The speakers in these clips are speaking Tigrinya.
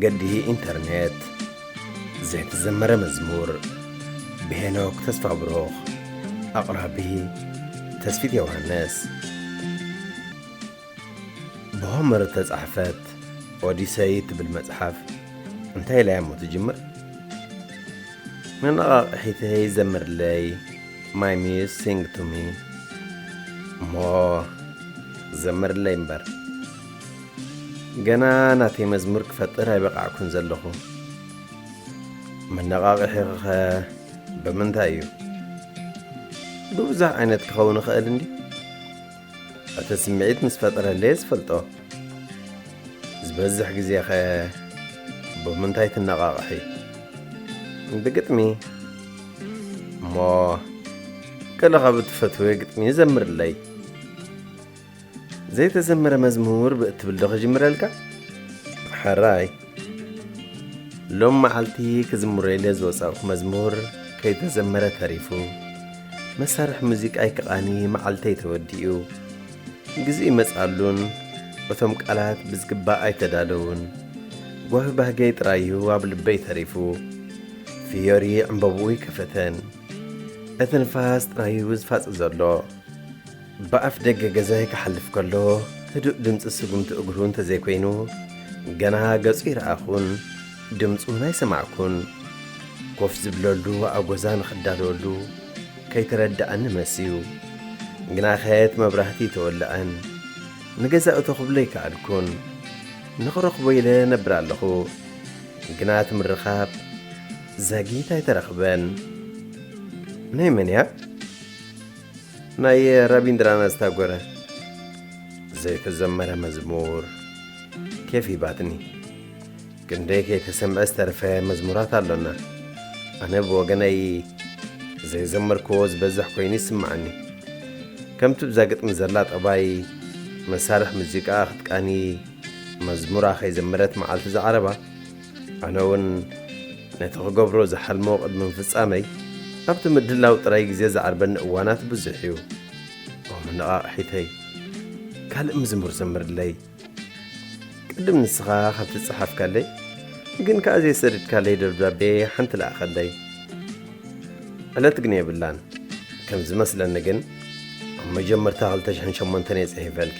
መገዲ ኢንተርኔት። ዘይተዘመረ መዝሙር ብሄኖክ ተስፋ ብሩኽ። ኣቕራቢ ተስፊት ዮሃንስ። ብሆመር እተጻሕፈት ኦዲሰይ እትብል መጽሓፍ እንታይ ኢላ እያ እሞ ትጅምር? መነቓቕሒተይ ዘምርለይ፣ My Muse Sing to Me። እሞ ዘምርለይ እምበር። ገና ናተይ መዝሙር ክፈጥር ኣይበቓዕኩን ዘለኹ። መነቓቕሒኸ ብምንታይ እዩ? ብብዙሕ ዓይነት ክኸውን ይኽእል እንዲ። እቲ ስምዒት ምስ ፈጠረለየ ዝፈልጦ። ዝበዝሕ ግዜኸ ብምንታይ ትነቓቕሒ? ብግጥሚ። እሞ ገለ ካብ እትፈትወዮ ግጥሚ ዘምርለይ። ዘይተዘመረ መዝሙር ብእትብል ዶ ክጅምረልካ? ሕራይ። ሎም መዓልቲ ክዝምሮ ኢለ ዝወጻእኩ መዝሙር ከይተዘመረ ተሪፉ። መሳርሒ ሙዚቃይ ክቓኒ መዓልተይ ተወዲኡ። ግዜ ይመጽኣሉን እቶም ቃላት ብዝግባእ ኣይተዳለዉን። ጓሂ ባህገይ ጥራይ እዩ ኣብ ልበይ ተሪፉ። ፍዮሪ ዕምበብኡ ይከፈተን። እቲ ንፋስ ጥራይ እዩ ዝፋጽእ ዘሎ። ብኣፍ ደገ ገዛይ ክሓልፍ ከሎ፣ ህዱእ ድምጺ ስጉምቲ እግሩ እንተዘይኮይኑ፣ ገና ገጹ ይረኣኹን፣ ድምጹ እውን ኣይሰማዕኩን። ኮፍ ዝብለሉ ኣጎዛ ንኽዳለወሉ ከይተረድኣኒ መስዩ። ግናኸ እቲ መብራህቲ ተወልዐን። ንገዛ እቶ ክብሎ ኣይከኣልኩን። ንኽረኽቦ ኢለ ነብር ኣለኹ። ግና እቲ ምርኻብ ዛጊት ኣይተረኽበን። ናይ መን እያ? ናይ ራቢንድራናዝ ታጎረ ዘይተዘመረ መዝሙር ኬፍ ሂባትኒ። ክንደይ ከይተሰምዐ ዝተረፈ መዝሙራት ኣሎና። ኣነ ብወገነይ ዘይዘመርክዎ ዝበዝሕ ኮይኑ ይስምዓኒ። ከምቲ ብዛ ግጥሚ ዘላ ጠባይ መሳርሒ ሙዚቃ ክትቃኒ መዝሙራ ከይዘመረት መዓልቲ ዝዓረባ፣ ኣነ እውን ነቲ ክገብሮ ዝሓልሞ ቅድሚ ምፍጻመይ፣ ኣብቲ ምድላው ጥራይ ግዜ ዝዓርበኒ እዋናት ብዙሕ እዩ። ኦ መነቓቕሒተይ፣ ካልእ መዝሙር ዘምርለይ። ቅድም ንስኻ ካብ ትጽሓፍካለይ፣ ግን ከኣ ዘይሰደድካለይ ደብዳቤ ሓንቲ ለኣኸለይ። ዕለት ግን የብላን። ከም ዝመስለኒ ግን፣ ኣብ መጀመርታ ክልተ ሽሕን ሸሞንተን እየ ጽሒፈልኪ።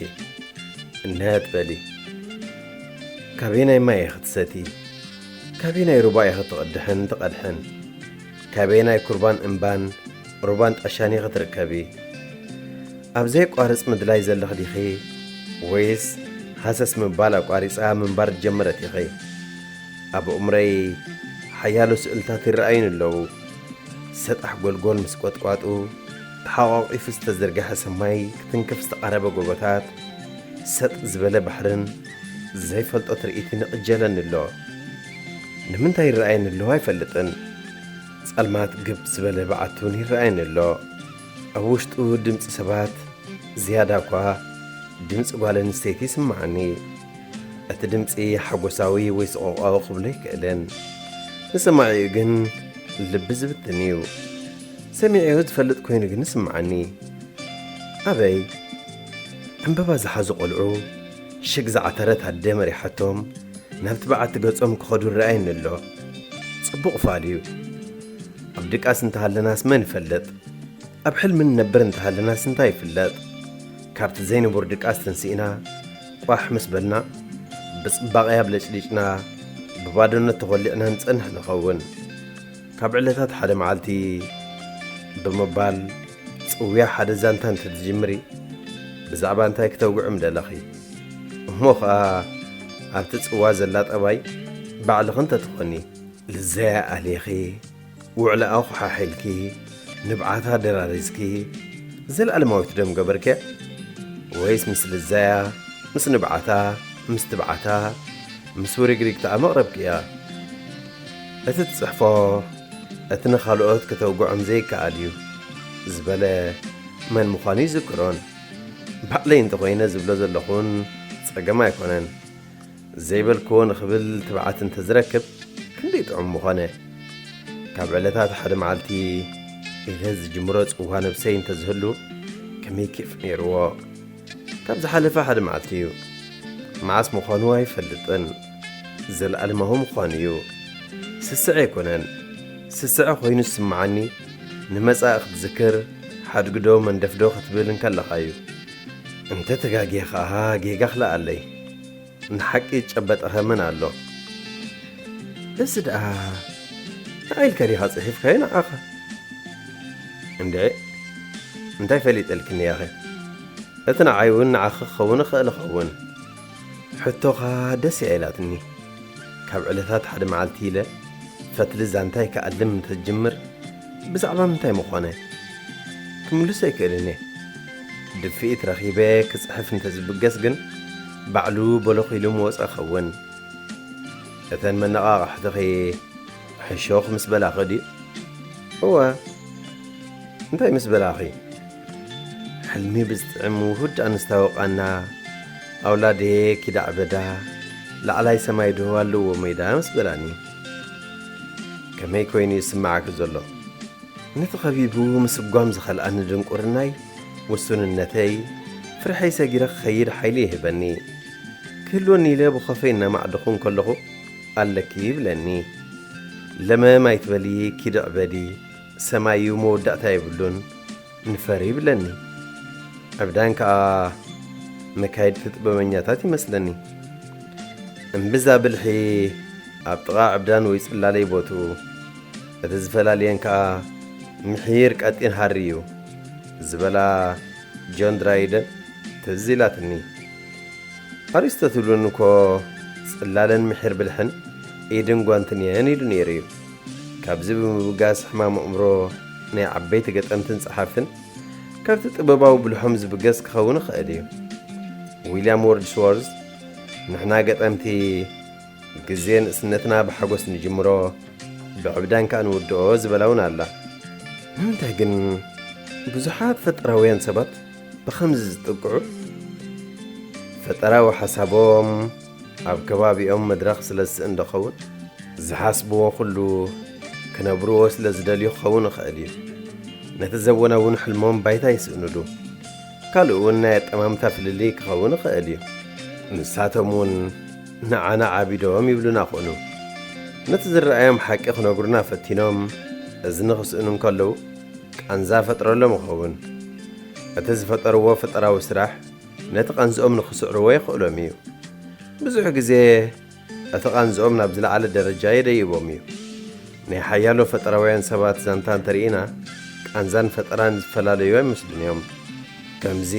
እንሀት በሊ። ካበየናይ ማይ ኢኺ ትሰቲ? ካበየናይ ሩባ ኢኺ ትቕድሕን ትቐድሕን? ካበየናይ ኩርባን እምባን ሩባን ጣሻን ኢኺ ትርከቢ? ኣብ ዘየቋርጽ ምድላይ ዘለኺ ዲኺ? ወይስ ሃሰስ ምባል ኣቋሪጻ ምንባር ዝጀመረት ኢኺ? ኣብ ኣእምሮይ ሓያሎ ስእልታት ይረኣዩኒ ኣለዉ። ሰጣሕ ጎልጎል ምስ ቆጥቋጡ፣ ተሓቋቒፉ ዝተዘርግሐ ሰማይ ክትንክፍ ዝተቓረበ ጎቦታት፣ ሰጥ ዝበለ ባሕርን ዘይፈልጦ ትርኢትን ይቕጀለኒ ኣሎ። ንምንታይ ይረኣየኒ ኣለዎ ኣይፈልጥን። ጸልማት ግብ ዝበለ በዓቲ እውን ይረኣየኒ ኣሎ። ኣብ ውሽጡ ድምጺ ሰባት፣ ዝያዳ እኳ ድምጺ ጓል ኣንስተይቲ ይስምዓኒ። እቲ ድምጺ ሓጎሳዊ ወይ ሰቆቃዊ ክብሎ ኣይክእልን። ንሰማዒኡ ግን ልቢ ዝብትን እዩ። ሰሚዐዮ ዝፈልጥ ኮይኑ ግን ይስምዓኒ። ኣበይ? ዕምበባ ዝሓዙ ቆልዑ ሽግ ዝዓተረት ኣደ መሪሓቶም ናብቲ በዓቲ ገጾም ክኸዱ ይረኣየኒ ኣሎ። ጽቡቕ ፋል እዩ። ኣብ ድቃስ እንተሃለናስ መን ይፈልጥ? ኣብ ሕልሚ ንነብር እንተሃለናስ እንታይ ይፍለጥ? ካብቲ ዘይንቡር ድቃስ ተንሲእና ቋሕ ምስ በልና፣ ብጽባቐ ኣብለጭሊጭና፣ ብባዶነት ተኾሊዕና ንጸንሕ ንኸውን። ካብ ዕለታት ሓደ መዓልቲ ብምባል ጽውያ ሓደ ዛንታ እንተትጅምሪ፣ ብዛዕባ እንታይ ክተውግዒ ምደለኺ? እሞ ኸኣ ኣብቲ ጽዋ ዘላ ጠባይ ባዕልኺ እንተትኾኒ፣ ልዘያ ኣሊኺ፣ ውዕለኣ ኹሓሒልኪ፣ ንብዓታ ደራሪዝኪ፣ ዘለኣለማዊት ዶ ምገበርክያ? ወይስ ምስ ልዘያ፣ ምስ ንብዓታ፣ ምስ ትብዓታ፣ ምስ ውርግሪግታኣ መቕረብክያ? እቲ ትጽሕፎ፣ እቲ ንኻልኦት ከተውግዖም ዘይከኣል እዩ ዝበለ መን ምዃኑ ይዝክሮን። ባዕለይ እንተኾይነ ዝብሎ ዘለኹን ጸገም ኣይኮነን። ዘይበልክዎ ንኽብል ትብዓት እንተዝረክብ ክንደይ ጥዑም ምኾነ። ካብ ዕለታት ሓደ መዓልቲ ኢለ ዝጅምሮ ጽዋ ነብሰይ እንተዝህሉ ከመይ ኬፍ ነይርዎ። ካብ ዝሓለፈ ሓደ መዓልቲ እዩ። መዓስ ምዃኑ ኣይፈልጥን። ዘለኣለማዊ ምዃኑ እዩ። ስስዐ ኣይኮነን። ስስዐ ኮይኑ ዝስምዓኒ ንመጻኢ ክትዝክር፣ ሓድግዶ መንደፍዶ ክትብል እንከለኻ እዩ። እንተ ተጋግየ ኸኣ ጌጋ ክልኣለይ። ንሓቂ ዝጨበጠኸ መን ኣሎ? እዚ ደኣ ንዓይ ኢልካ ዲኻ ጽሒፍካዮ ንዓኻ? እንድዒ፣ እንታይ ፈሊጠልክኒ ያኸ? እቲ ንዓይ እውን ንዓኺ ክኸውን ይኽእል ይኸውን። ሕቶኻ ደስ እያ ኢላትኒ። ካብ ዕለታት ሓደ መዓልቲ ኢለ ፈትሊ ዛንታይ ክኣልም እንተዝጅምር፣ ብዛዕባ ምንታይ ምኾነ? ክምልሶ ኣይክእልን እየ። ድፍኢት ረኺበ ክጽሕፍ እንተዝብገስ ግን፣ ባዕሉ በሎኽ ኢሉ ምወጸ ኸውን። እተን መነቓቕሕትኺ ሕሾኽ ምስ በላኺ ድዩ? እወ። እንታይ ምስ በላኺ? ሕልሚ ብዝጥዕም ውሁድ ኣንስታዊ ቃና፣ ኣውላደየ ኪዳ ዕበዳ፣ ላዕላይ ሰማይ ዶ ኣለዎ ሜዳ ምስ በላኒ። ከመይ ኮይኑ ይስምዓኪ ዘሎ? ነቲ ኸቢቡ ምስጓም ዝኸልኣኒ ድንቁርናይ፣ ውሱንነተይ፣ ፍርሐይ ሰጊረ ክኸይድ ሓይሊ ይህበኒ። ክህልወኒ ኢለ ብኾፈይ እናማዕደኹ እንከለኹ፣ ኣለኪ ይብለኒ። ለመም ኣይትበሊ፣ ኪዲ ዕበዲ፣ ሰማይ እዩ መወዳእታ የብሉን፣ ንፈሪ ይብለኒ። ዕብዳን ከኣ መካይድቲ ጥበበኛታት ይመስለኒ። እምብዛ ብልሒ ኣብ ጥቓ ዕብዳን ወይ ጽላለይ ቦትኡ፣ እቲ ዝፈላልየን ከኣ ምሒር ቀጢን ሃሪ እዩ ዝበላ ጆን ድራይደን ትዝ ኢላትኒ። ኣሪስቶትል እውን እኮ ጽላለን ምሒር ብልሕን ኢድን ጓንትን እየን ኢሉ ነይሩ እዩ። ካብዚ ብምብጋስ ሕማም ኣእምሮ ናይ ዓበይቲ ገጠምትን ጸሓፍትን ካብቲ ጥበባዊ ብልሖም ዝብገስ ክኸውን ይኽእል እዩ። ዊልያም ወርድስወርዝ፣ ንሕና ገጠምቲ ግዜ ንእስነትና ብሓጎስ ንጅምሮ፣ ብዕብዳን ከኣ ንውድኦ ዝበላ እውን ኣላ። ንምንታይ ግን ብዙሓት ፈጠራውያን ሰባት ብኸምዚ ዝጥቅዑ? ፈጠራዊ ሓሳቦም ኣብ ከባቢኦም መድረኽ ስለ ዝስእን ዶ ኸውን? ዝሓስብዎ ኩሉ ክነብርዎ ስለ ዝደልዩ ክኸውን ይኽእል እዩ። ነቲ ዘወናውን ሕልሞም ባይታ ይስእንሉ። ካልእ እውን ናይ ኣጠማምታ ፍልልይ ክኸውን ይኽእል እዩ። ንሳቶም እውን ንዓና ዓቢዶም ይብሉና ኾኑ። ነቲ ዝረኣዮም ሓቂ ክነግሩና ፈቲኖም እዝኒ ክስእኑ እንከለዉ ቃንዛ ፈጥረሎም ይኸውን። እቲ ዝፈጠርዎ ፈጠራዊ ስራሕ ነቲ ቃንዝኦም ንኽስዕርዎ የኽእሎም እዩ። ብዙሕ ግዜ እቲ ቃንዝኦም ናብ ዝለዓለ ደረጃ የደይቦም እዩ። ናይ ሓያሎ ፈጠራውያን ሰባት ዛንታ እንተርኢና፣ ቃንዛን ፈጠራን ዝፈላለዩ ኣይመስሉን እዮም። ከምዚ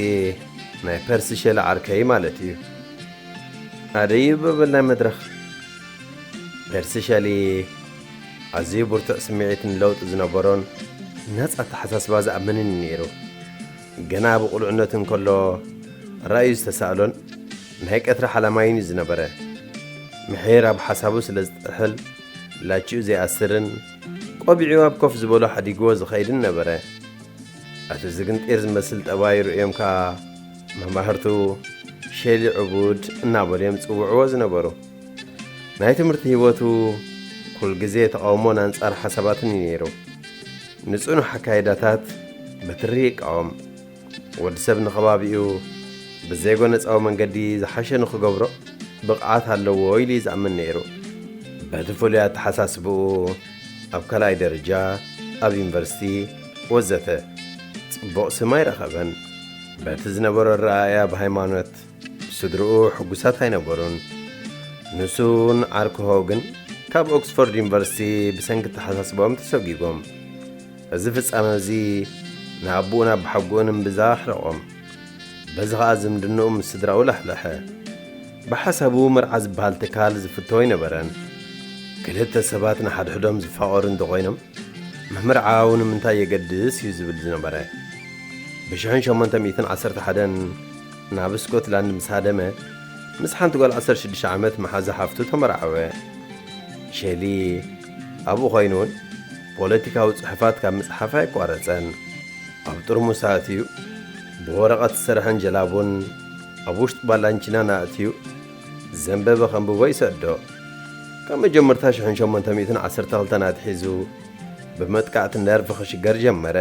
ናይ ፐርሲ ሸሊ ዓርከይ ማለት እዩ። ኣደይ በበል ናይ መድረኽ። ፐርሲ ሸሊ ኣዝዩ ብርቱዕ ስምዒትን ለውጢ ዝነበሮን ናጻ ኣተሓሳስባ ዝኣምንን እዩ ነይሩ። ገና ብቑልዕነቱ እንከሎ ራእዩ ዝተሳእሎን ናይ ቀትሪ ሓላማይን እዩ ዝነበረ። ምሒር ኣብ ሓሳቡ ስለ ዝጥሕል፣ ላችኡ ዘይኣስርን ቆቢዑ ኣብ ኮፍ ዝበሎ ሓዲግዎ ዝኸይድን ነበረ። እቲ ዝግንጢር ዝመስል ጠባዩ ርእዮም ከኣ መማህርቱ ሸሊ ዕቡድ እናበሉ እዮም ዝጽውዕዎ ዝነበሩ። ናይ ትምህርቲ ህይወቱ ኩል ግዜ ተቓውሞን ኣንጻር ሓሳባትን እዩ ነይሩ። ንጽኑሕ ኣካይዳታት በትሪ ይቃወም። ወዲ ሰብ ንኸባቢኡ ብዘይጎነጻዊ መንገዲ ዝሓሸ ንኽገብሮ ብቕዓት ኣለዎ ኢሉ እዩ ዝኣምን ነይሩ። በቲ ፍሉይ ኣተሓሳስብኡ ኣብ ካልኣይ ደረጃ፣ ኣብ ዩኒቨርሲቲ ወዘተ ጽቡቕ ስም ኣይረኸበን። በቲ ዝነበሮ ኣረኣእያ ብሃይማኖት ስድርኡ ሕጉሳት ኣይነበሩን። ንሱን ዓርክሆ ግን ካብ ኦክስፎርድ ዩኒቨርሲቲ ብሰንኪ ኣተሓሳስባኦም ተሰጒጎም። እዚ ፍጻመ እዚ ንኣቦኡን ኣቦሓጎኡን እምብዛ ኣሕረቖም። በዚ ኸኣ ዝምድንኡ ምስ ስድራኡ ላሕለሐ። ብሓሳቡ መርዓ ዝበሃል ትካል ዝፍቶ ኣይነበረን። ክልተ ሰባት ንሓድሕዶም ዝፋቐሩ እንተኾይኖም፣ ምምርዓው ንምንታይ የገድስ እዩ ዝብል ዝነበረ። ብሽሕን ሸሞንተ ሚእትን ዓሰርተ ሓደን ናብ ስኮትላንድ ምስ ሃደመ፣ ምስ ሓንቲ ጓል ዓሰርተ ሽዱሽተ ዓመት መሓዛ ሓፍቱ ተመርዓወ። ሸሊ ኣብኡ ኮይኑ እውን ፖለቲካዊ ጽሑፋት ካብ ምጽሓፍ ኣይቋረጸን። ኣብ ጥርሙስ ኣእትዩ፣ ብወረቐት ዝሰርሐን ጀላቡን ኣብ ውሽጢ ባላንቺናን ኣእትዩ፣ ዘንበበ ከንብቦ ይሰዶ። ካብ መጀመርታ ሽሕን ሸሞንተ ሚእትን ዓሰርተ ክልተን ኣትሒዙ ብመጥቃዕቲ ነርቭ ክሽገር ጀመረ።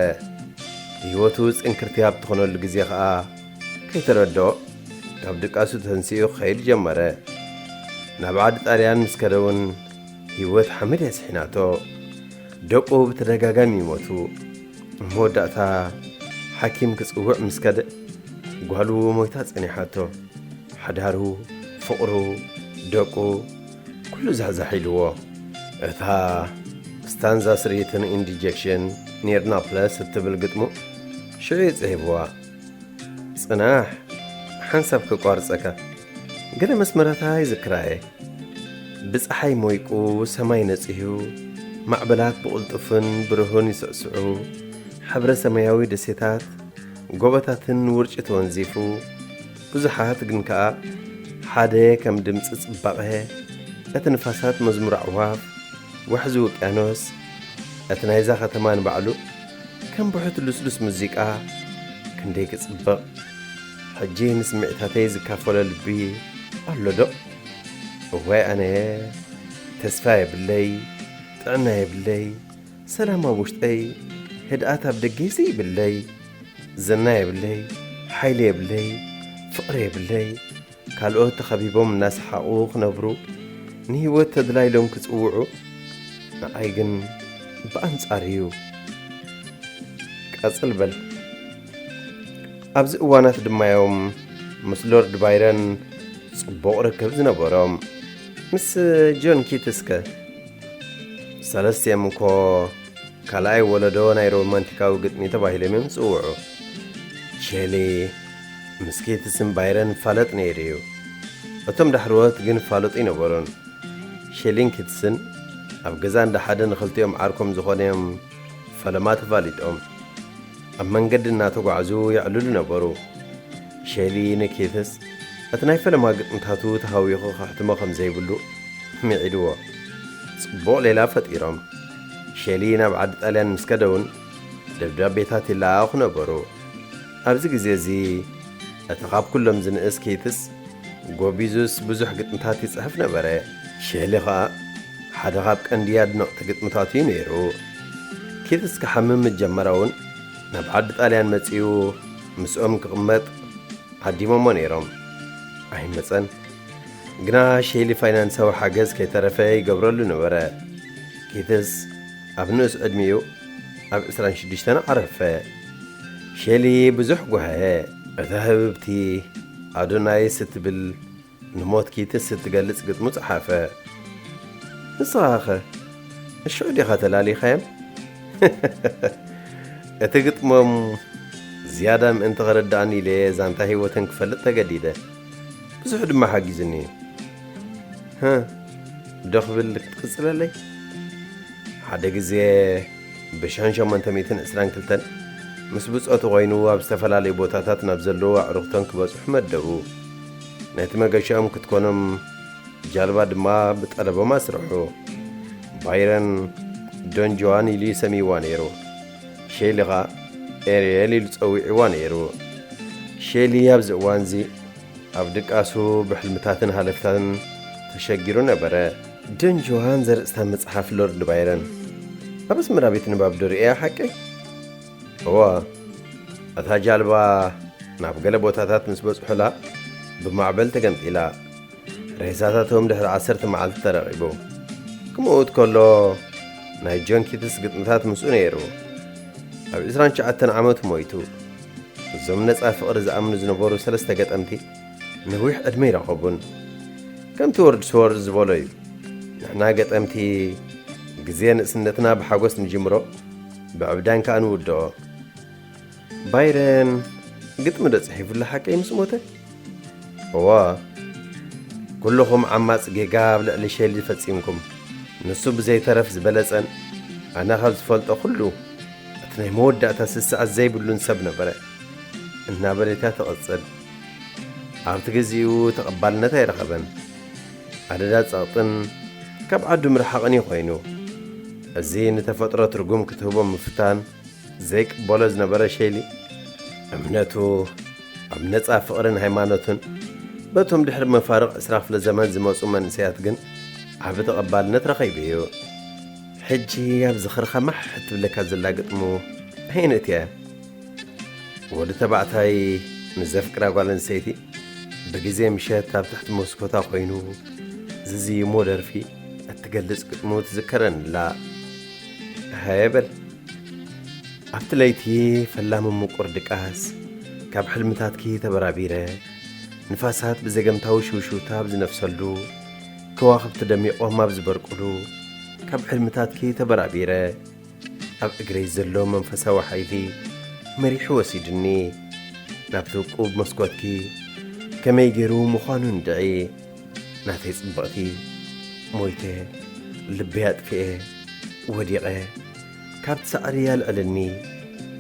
ህይወቱ ጽንክርቲ ኣብ ትኾነሉ ግዜ ኸኣ ከይተረድኦ ካብ ድቃሱ ተንሲኡ ክኸይድ ጀመረ። ናብ ዓዲ ጣልያን ምስ ከደ እውን ህይወት ሓመድ እያ ስሒናቶ። ደቁ ብተደጋጋሚ ይሞቱ። መወዳእታ ሓኪም ክጽውዕ ምስ ከደ ጓሉ ሞይታ ጸኒሓቶ። ሓዳሩ፣ ፍቕሩ፣ ደቁ፣ ኩሉ ዛሕዛሕ ኢልዎ። እታ ስታንዛ ስርኢትን ኢንዲጀክሽን ኒር ናፕለስ እትብል ግጥሙ ሽዑ እዩ ጽሒፍዋ። ጽናሕ፣ ሓንሳብ ክቋርጸካ፣ ገለ መስመራታ ይዝክራ እየ። ብጸሓይ ሞይቁ፣ ሰማይ ነጺሁ፣ ማዕበላት ብቕልጡፍን ብርሁን ይስዕስዑ፣ ሕብረ ሰማያዊ ደሴታት፣ ጎቦታትን ውርጪ ተወንዚፉ፣ ብዙሓት ግን ከኣ ሓደ ከም ድምጺ ጽባቐ እቲ ንፋሳት መዝሙር ኣዕዋፍ፣ ዋሕዚ ውቅያኖስ፣ እቲ ናይዛ ከተማ ንባዕሉ ከም ብሑት ልስሉስ ሙዚቃ ክንደይ ክጽብቕ። ሕጂ ንስምዒታተይ ዝካፈሎ ልቢ ኣሎ ዶ? እዋይ ኣነ፣ ተስፋ የብለይ፣ ጥዕና የብለይ፣ ሰላም ኣብ ውሽጠይ፣ ህድኣት ኣብ ደገይሲ ይብለይ። ዝና የብለይ፣ ሓይሊ የብለይ፣ ፍቕሪ የብለይ። ካልኦት ተኸቢቦም እናሰሓቑ ክነብሩ፣ ንህይወት ተድላ ኢሎም ክጽውዑ፣ ንዓይ ግን ብኣንጻር እዩ። ቀጽል በል። ኣብዚ እዋናት ድማ እዮም ምስ ሎርድ ባይረን ጽቡቕ ርክብ ዝነበሮም። ምስ ጆን ኪትስከ? ሰለስቲኦም እኮ ካልኣይ ወለዶ ናይ ሮማንቲካዊ ግጥሚ ተባሂሎም እዮም ዝጽውዑ። ሼሊ ምስ ኪትስን ባይረን ይፋለጥ ነይሩ እዩ። እቶም ዳሕረዎት ግን ይፋለጡ ኣይነበሩን። ሼሊን ኪትስን ኣብ ገዛ እንዳ ሓደ ንኽልቲኦም ዓርኮም ዝኾነ እዮም ፈለማ ተፋሊጦም። ኣብ መንገዲ እናተጓዕዙ የዕልሉ ነበሩ። ሼሊ ንኪትስ እቲ ናይ ፈለማ ግጥምታቱ ተሃዊኹ ከሕትሞ ከም ዘይብሉ ምዒድዎ። ጽቡቕ ሌላ ፈጢሮም። ሼሊ ናብ ዓዲ ጣልያን ምስ ከደ እውን ደብዳቤታት ይለኣኣኹ ነበሩ። ኣብዚ ግዜ እዚ እቲ ካብ ኩሎም ዝንእስ ኪትስ ጎቢዙስ ብዙሕ ግጥምታት ይጽሕፍ ነበረ። ሼሊ ኸኣ ሓደ ካብ ቀንዲ ኣድነቕቲ ግጥምታቱ እዩ ነይሩ። ኪትስ ክሓምም ምስ ጀመረ እውን ናብ ዓዲ ጣልያን መጺኡ ምስኦም ክቕመጥ ዓዲሞሞ ነይሮም። ኣይመጸን። ግና ሼሊ ፋይናንሳዊ ሓገዝ ከይተረፈ ይገብረሉ ነበረ። ኪትስ ኣብ ንኡስ ዕድሚኡ ኣብ ዕስራን ሽዱሽተን ዓረፈ። ሼሊ ብዙሕ ጓሃየ። እታ ህብብቲ ኣዶናይስ እትብል ንሞት ኪትስ እትገልጽ ግጥሙ ጸሓፈ። ንስኻኸ እሽዑ ዲኻ ተላሊኻዮም? እቲ ግጥሞም ዝያዳ ምእንቲ ኸረድኣኒ ኢለ ዛንታ ህይወተን ክፈልጥ ተገዲደ። ብዙሕ ድማ ሓጊዙኒ እዩ። ህ፣ ዶ ክብል ክትቅጽለለይ? ሓደ ግዜ ብሽሕን ሸሞንተ ሚእትን ዕስራን ክልተን ምስ ብጾቱ ኮይኑ ኣብ ዝተፈላለዩ ቦታታት ናብ ዘለዉ ኣዕሩኽተን ክበጽሑ መደቡ። ነቲ መገሻኦም ክትኮኖም ጃልባ ድማ ብጠለቦም ኣስርሑ። ባይረን ዶን ጆዋን ኢሉ ይሰምይዋ ነይሩ። ሼሊ ኸኣ ኤርየል ኢሉ ጸዊዕዋ ነይሩ። ሼሊ ኣብዚ እዋንዚ ኣብ ድቃሱ ብሕልምታትን ሃለፍታን ተሸጊሩ ነበረ። ዶን ጆዋን ዘርእስታ መጽሓፍ ሎርድ ባይረን ኣብ ኣስመራ ቤት ንባብ ዶ ርእያ ሓቀይ? እወ፣ እታ ጃልባ ናብ ገለ ቦታታት ምስ በጽሑላ ብማዕበል ተገምጢላ። ሬሳታቶም ድሕሪ ዓሰርተ መዓልቲ ተረኺቡ። ክመውት ከሎ ናይ ጆን ኪትስ ግጥምታት ምስኡ ነይሩ። ኣብ ዕስራን ትሽዓተን ዓመቱ ሞይቱ። እዞም ነጻ ፍቕሪ ዝኣምኑ ዝነበሩ ሰለስተ ገጠምቲ ነዊሕ ዕድመ ይረኸቡን። ከምቲ ወርድስወርዝ ዝበሎ እዩ፣ ንሕና ገጠምቲ ግዜ ንእስነትና ብሓጎስ ንጅምሮ፣ ብዕብዳን ከኣ ንውድኦ። ባይረን ግጥሚ ዶ ጽሒፉሉ ሓቀይ ምስ ሞተ? እወ፣ ኩልኹም ዓማጽ ጌጋ ኣብ ልዕሊ ሼሊ ፈጺምኩም። ንሱ ብዘይተረፍ ዝበለጸን ኣነ ካብ ዝፈልጦ ኩሉ እቲ ናይ መወዳእታ ስስዐት ዘይብሉን ሰብ ነበረ እናበለት እያ ትቕጽል። ኣብቲ ግዜኡ ተቐባልነት ኣይረኸበን። ኣደዳ ጸቕጥን ካብ ዓዱ ምርሓቕን እዩ ኮይኑ። እዚ ንተፈጥሮ ትርጉም ክትህቦ ምፍታን ዘይቅበሎ ዝነበረ ሼሊ፣ እምነቱ ኣብ ነጻ ፍቕርን ሃይማኖትን በቶም ድሕሪ መፋርቕ ዕስራ ክፍለ ዘመን ዝመጹ መንእሰያት ግን ዓቢ ተቐባልነት ረኺቡ እዩ። ሕጂ ኣብ ዝኽርኻ ማሕ እትብለካ ዘላ ግጥሙ ኣየነይቲ እያ? ወዲ ተባዕታይ ንዘፍቅራ ጓል ኣንስተይቲ ብግዜ ምሸት ኣብ ትሕቲ መስኮታ ኮይኑ እዚ እሞ ደርፊ እትገልጽ ግጥሙ ትዝከረንላ። ሃየ በል። ኣብቲ ለይቲ ፈላሚ ምቁር ድቃስ ካብ ሕልምታትኪ ተበራቢረ፣ ንፋሳት ብዘገምታዊ ሽውሽውታ ኣብ ዝነፍሰሉ፣ ከዋኽብቲ ደሚቖም ኣብ ዝበርቁሉ፣ ካብ ሕልምታትኪ ተበራቢረ፣ ኣብ እግረይ ዘሎ መንፈሳዊ ሓይሊ መሪሑ ወሲድኒ። ናብቲ ውቁብ መስኮትኪ ከመይ ገይሩ ምዃኑ እንድዒ። ናተይ ጽብቕቲ፣ ሞይተ፣ ልበይ ኣጥፊኤ፣ ወዲቐ፣ ካብቲ ሳዕሪ ኣልዕልኒ።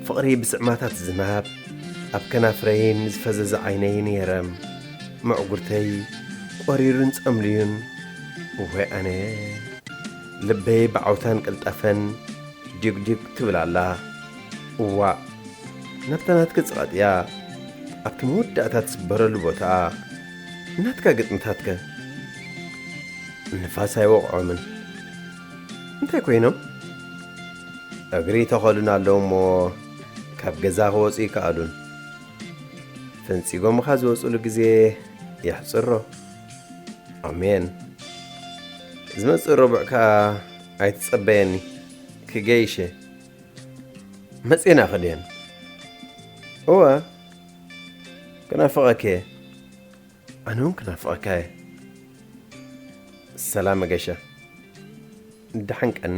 ፍቕሪ ብስዕማታት ዝናብ ኣብ ከናፍረይን ዝፈዘዘ ዓይነይን የረም። መዕጉርተይ ቆሪሩን ጸምልዩን። እወ ኣነ፣ ልበይ ብዓውታን ቅልጣፈን ዲግ ዲግ ትብል ኣላ። እዋእ፣ ናብታ ናትኪ ጽቐጥያ ኣብቲ መወዳእታ ትስበረሉ ቦታ ናትካ ግጥምታትከ? ንፋስ ኣይወቕዖምን። እንታይ ኮይኖም? እግሪ ተኸሉን ኣለዉ እሞ ካብ ገዛ ክወጹ ይከኣሉን። ፈንጺጎምኻ ዝወጹሉ ግዜ የሕጽሮ። ኣሜን። ዝመጽእ ረቡዕ ከኣ ኣይትጸበየኒ፣ ክገይሸ። መጺእና ክድየን? እወ፣ ክናፍቐኪ እየ። ኣነ እውን ክናፍቐካ እየ። ሰላም መገሻ። ደሓን ቀኒ።